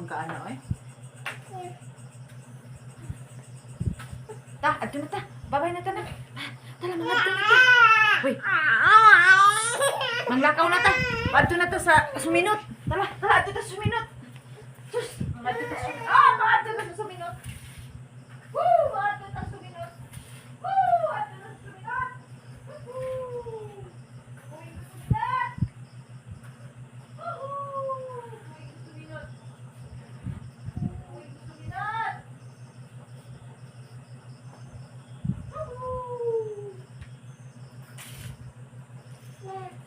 Man ka ana oy. Ta, adto na ta. Babay na ta na. Ah, tala, mga adto na ta. Uy. Manglakaw na ta. Adto na ta sa suminot. Tala, tala, adto ta sa suminot. Sus, mga adto ta suminot. Ah, mga adto ta sa suminot. Woo, mga adto ta suminot. Woo, adto ta suminot. Woo. Uy, suminot. Woo, uy, suminot. Uy, suminot. Woo.